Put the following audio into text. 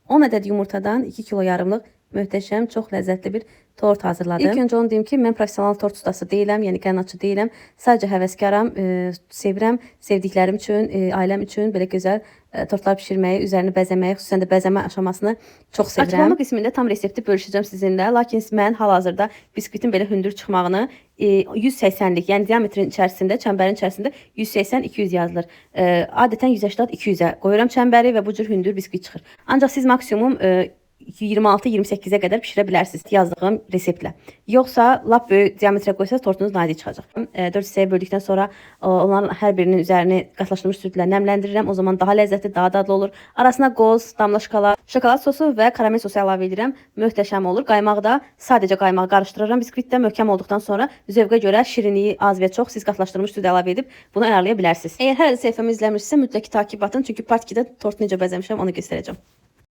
10 ədəd yumurtadan 2 kilo yarımlıq möhtəşəm, çox ləzzətli bir tort hazırladım. İlk öncə onu deyim ki, mən professional tort ustası deyiləm, yəni qənnaçı deyiləm. Sadəcə həvəskaram, sevirəm, sevdiklərim üçün, ailəm üçün belə gözəl tortlar bişirməyi, üzərini bəzəməyi, xüsusən də bəzəmə aşamasını çox sevirəm. Açıqlama qismində tam resepti bölüşəcəm sizinlə. Lakin mən hal-hazırda biskvitin belə hündür çıxmağını 180-lik, yəni diametrin içərisində, çəmbərin içərisində 180-200 yazılır. Adətən 180-200-ə qoyuram çəmbəri və bu cür hündür biskvit çıxır. Ancaq siz maksimum 26-28-ə qədər bişirə bilərsiniz yazdığım reseptlə. Yoxsa lap böyük diametrə qoysanız tortunuz nazik çıxacaq. 4 hissəyə böldükdən sonra onların hər birinin üzərini qatlaşdırılmış südlə nəmləndirirəm. O zaman daha ləzzətli, daha dadlı olur. Arasına qoz, damla şokolad, şokolad sosu və karamel sosu əlavə edirəm. Möhtəşəm olur. Qaymağı da sadəcə qaymağı qarışdırıram. Biskvit də möhkəm olduqdan sonra zövqə görə şirinliyi az və çox siz qatlaşdırılmış süd əlavə edib bunu ayarlaya bilərsiniz. Əgər hələ də səhifəmi izləmirsinizsə mütləq takip atın. Çünki part 2-də tortu necə bəzəmişəm onu göstərəcəm.